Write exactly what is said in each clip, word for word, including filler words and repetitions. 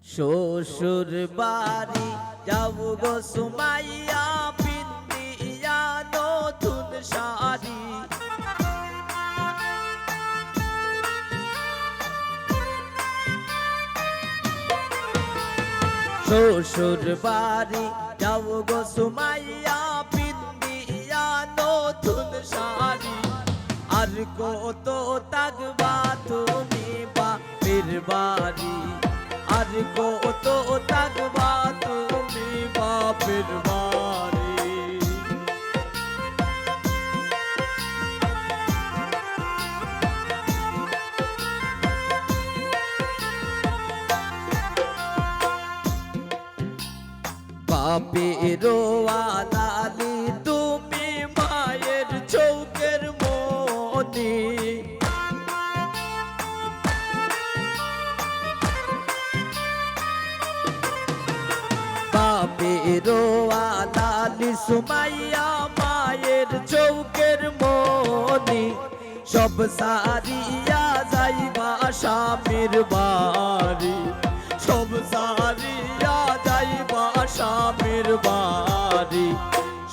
শ্বশুর বাড়ি যাও গো সুমাইয়া, পিন্দিয়া নতুন শাড়ি। শ্বশুর বাড়ি যাও গো সুমাইয়া, পিন্দিয়া নতুন শাড়ি। আর কত থাকবা তুমি বাপের বাড়ি, আর কত থাকবা তুমি বাপের বাড়ি। বাপেরও আলালি তুমি মায়ের চোখের মনি। বাপেরও আলালি সুমাইয়া মায়ের চোখের মনি। সব সারিয়া যাইবা স্বামীর বাড়ি, সব সারিয়া যাইবা স্বামীর বাড়ি।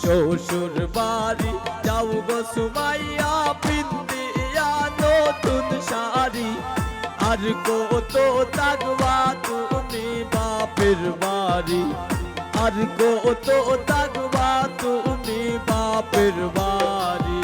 শ্বশুর বাড়ি যাও গো সুমাইয়া, পিন্দিয়া নতুন শাড়ি। আর কত থাকবা তুমি বাপের বাড়ি, আর কত থাকবা তুমি বাপের বাড়ি।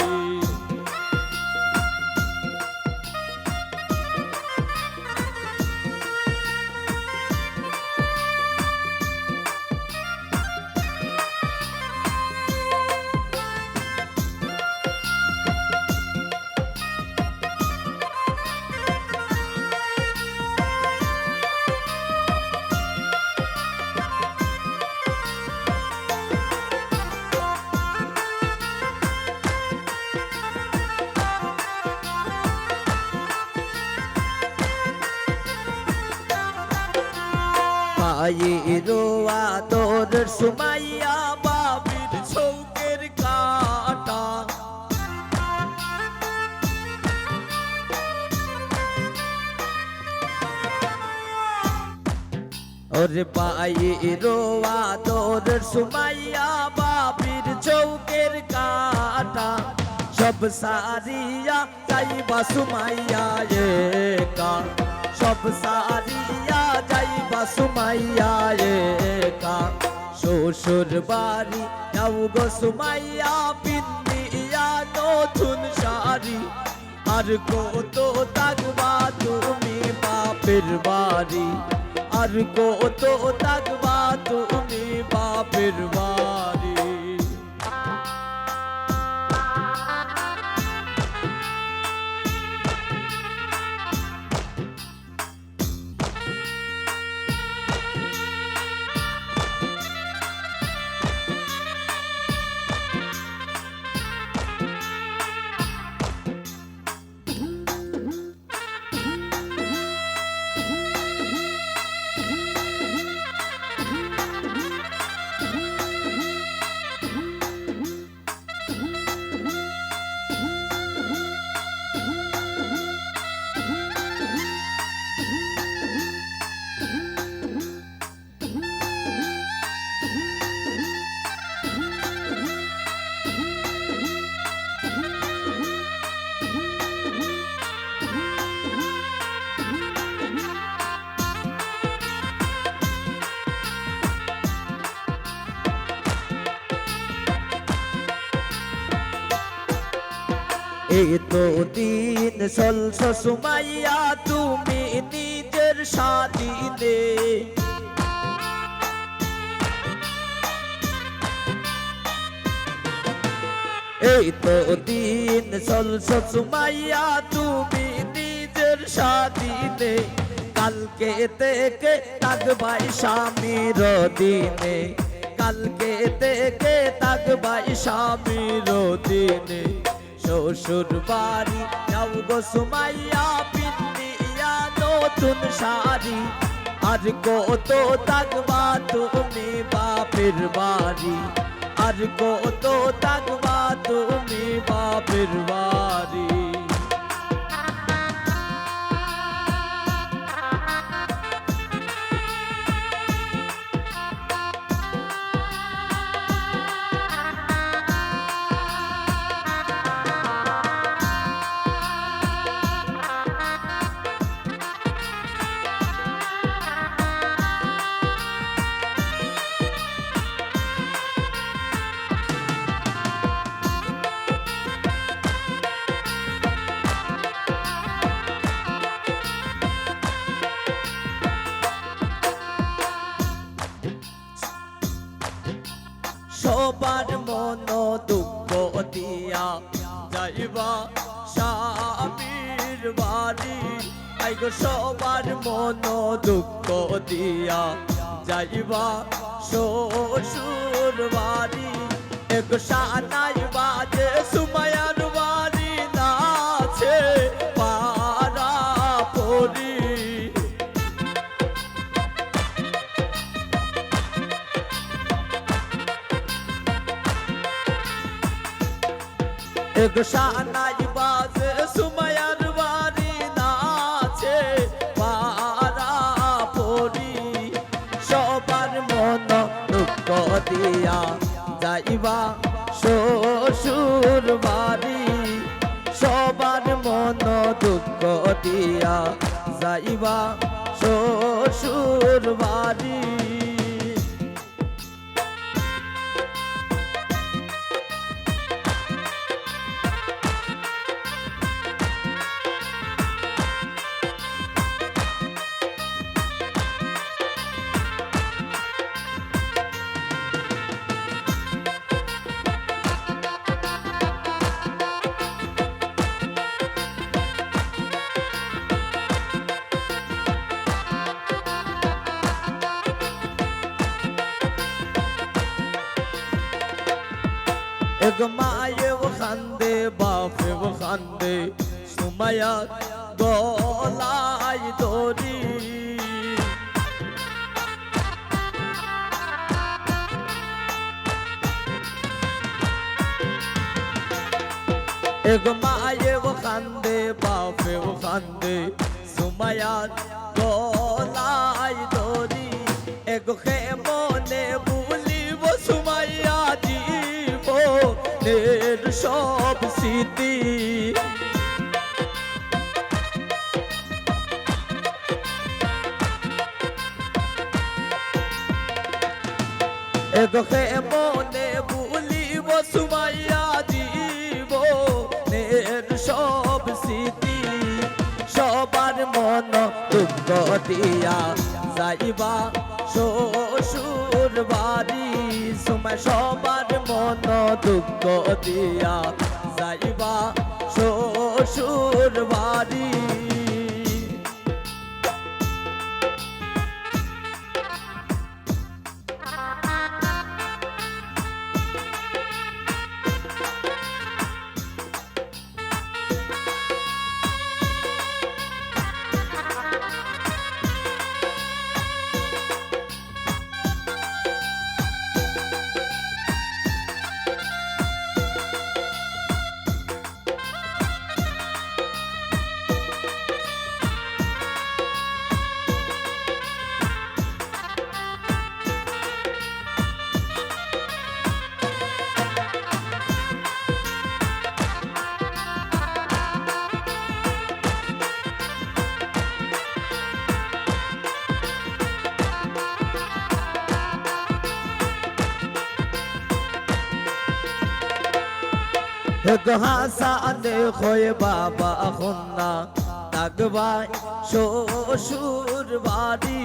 পায়েরও আদর সুমাইয়া বাবির চোখের কাটা। ওরে পায়েরও আদর সুমাইয়া বাবির চোখের কাটা। সব সারিয়া যাইবা সুমাইয়া একা, সব সারিয়া যাইবা সুমাইয়া একা। শ্বশুর বাড়ি যাও গো সুমাইয়া, পিন্দিয়া নতুন শাড়ি। আর কত থাকবা তুমি বাপের বাড়ি, আর কত থাকবা তুমি বাপের বাড়ি। এই তো দিন চলছো সুমাইয়া তুমি নিজের স্বাধীনে। এই তো দিন চলছো সুমাইয়া তুমি নিজের স্বাধীনে। কালকে থেকে থাকবায় স্বামীর অধীনে, কালকে থেকে থাকবায় স্বামীর অধীনে। শ্বশুর বাড়ি যাও গো সুমাইয়া, পিন্দিয়া নতুন শাড়ি। আর কত থাকবা তুমি বাপের বাড়ি, আর কত থাকবা তুমি বাপের বাড়ি। সবার মন দুঃখ দিয়া যাইবা স্বামীর বাড়ি। আইগো, সবার মন দুঃখ দিয়া যাইবা শ্বশুর বাড়ি। এগো, সানাই বাজে সুমাইয়ার বাড়ি, নাচে পাড়া পড়ি। এগো, সানাই বাজে সুমাইয়ার বাড়ি, নাচে পাড়া পড়ি। সবার মন দুঃখ দিয়া যাইবা শ্বশুর বাড়ি। সবার মন দুঃখ দিয়া যাইবা শ্বশুর বাড়ি। এগো, মায়েও কান্দে, বাপেও কান্দে, সুমাইয়ার গলায় দড়ি। এগো, মায়েও কান্দে, বাপেও কান্দে, সুমাইয়ার গলায় দড়ি। এগো, কেমনে ভুলিব সুমাইয়া জীবনের সব স্মৃতি। এগো, কেমনে ভুলিব সুমাইয়া জীবনের সব স্মৃতি। সবার মন দুঃখ দিয়া যাইবা শ্বশুর বাড়ি। সুমাইয়া, সবার মন দুঃখ দিয়া যাইবা শ্বশুর বাড়ি। এগো, হাসানে কয় বাবা অখন না থাকবায় শ্বশুর বাড়ি।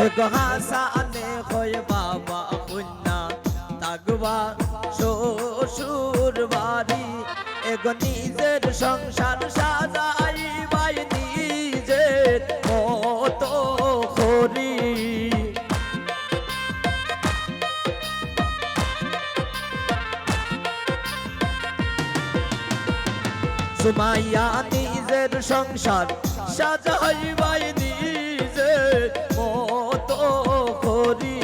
এগো, হাসানে কয় বাবা অখন না থাকবা শ্বশুর বাড়ি। এগো, নিজের সংসার সাজাইবায় নিজের মতো করি। সুমাইয়া নিজের সংসার সাজাইবায় নিজের মতো করি।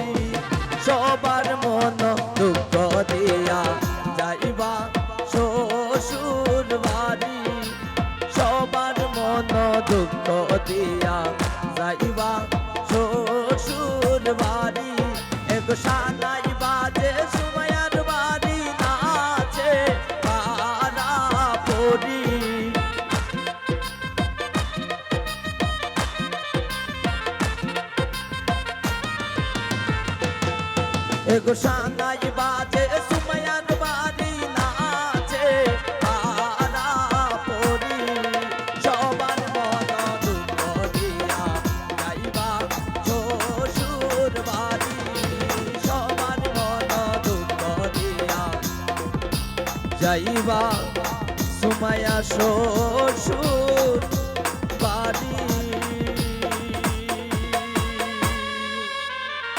সবার মন দুঃখ দিয়া যাইবা শ্বশুর বাড়ি। সবার মন দুঃখ দিয়া যাইবা শ্বশুর বাড়ি। এগো, সানাই বাজে সুমাইয়ার বাড়ি, নাচে পাড়া পড়ি। এগো, সানাই বাজে সুমাইয়ার বাড়ি, নাচে পাড়া পড়ি। সব যাইবা সুমাইয়া শ্বশুর